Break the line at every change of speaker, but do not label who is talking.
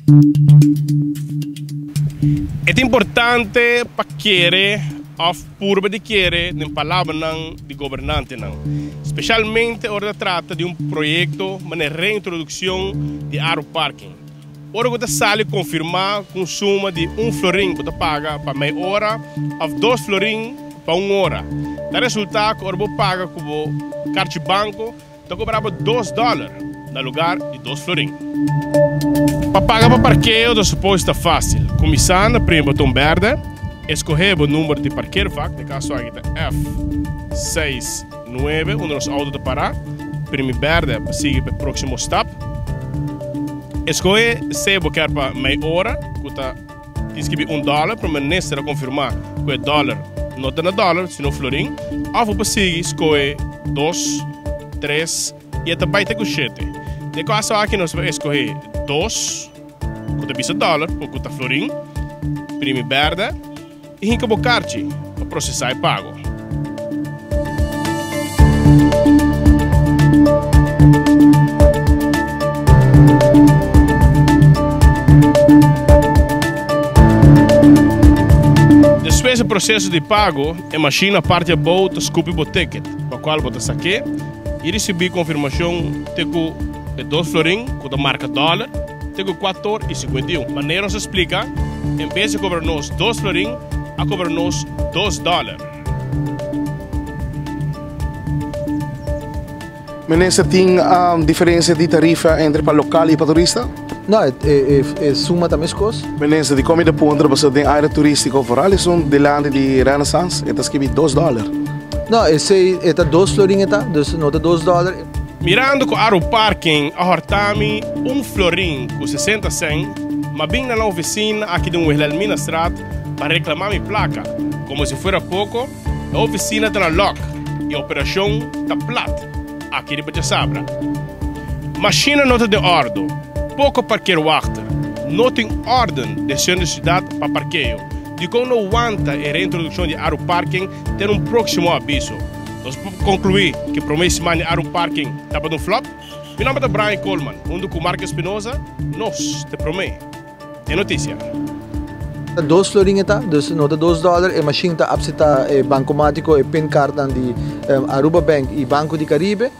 E ta importante pa kere òf purba di kere den palabranan di gobernantenan, spesialmente ora ta trata di un proyekto manera reintrodukshon di Aruparking. Ora ku ta sali konfirmá ku un suma di un florin bo ta paga pa mei ora òf dos florin pa un ora, ta resultá ku ora bo paga ku bo karchi banko ta kobra bo dos dòler na lugar di dos florin. Pa paga pa parkeo ta supos ta fásil. Kuminsá na primi boton bèrdè, eskohé bo number di parkeervak, den kaso aki ta F 69, unda nos outo ta pará. Primi bèrdè pa sigui pa e próksimo stap. Eskohe sea bo kier pa mei ora, ku ta tin skibi un dòler, pero minister a konfirmá ku e dòler no ta na dòler, sino florin, òf bo por sigui skohe dos, tres i e ta bai te ku shete. Den kaso aki nos por eskohe dos, ku ta bisa dòler, pero ku ta florin, primi bèrdè. I hinka bo karchi pa prosesá e pago. Despues e proseso di pago, e mashin na parti abou ta skupi bo ticket, pa kual bo ta sak'é i risibí konfirmashon te ku e dos florin ku ta marka dòler. Te ku kuator i 51. Manera nos a splika, en bes di kobra nos dos florin, a kobra nos dos dòler.
Minister, tin diferensia di tarifa entre pa lokal i pa turista?
No, e suma ta meskos.
Minister, dikon mi ta puntra pasobra den área turístiko vooral esun dilanti di Renaissance e ta skibi dos dòler.
No, esei e ta dos florin e ta, dus no ta dos dòler.
Mirando ku Aru Parking a hòrta mi un florin ku 60 sèn, m'a bin na nan ofisina aki den Wilhelminastraat pa reklamá mi plaka. Komo si fuera poko, e ofisina ta na lòk i e operashon ta plat aki riba djasabra. Mashina no ta den òrdu, poko parkeerwachter, no tin òrden den sentro di siudat pa parkeo. Dikon no wanta e reintrodukshon di Aru Parking te un próksimo abiso? Nos por konkluí ku e promé siman di Aru Parking tabata un flòp? Mi nòmber ta Brian Koolman, huntu ku Mark Espinoza, nos ta e promé den notisia.
Ta dos florin e ta, dus no ta dos dòler. E mashin ta apseptá e bankomátiko, e pinkaartnan di Aruba Bank i Banco di Caribe.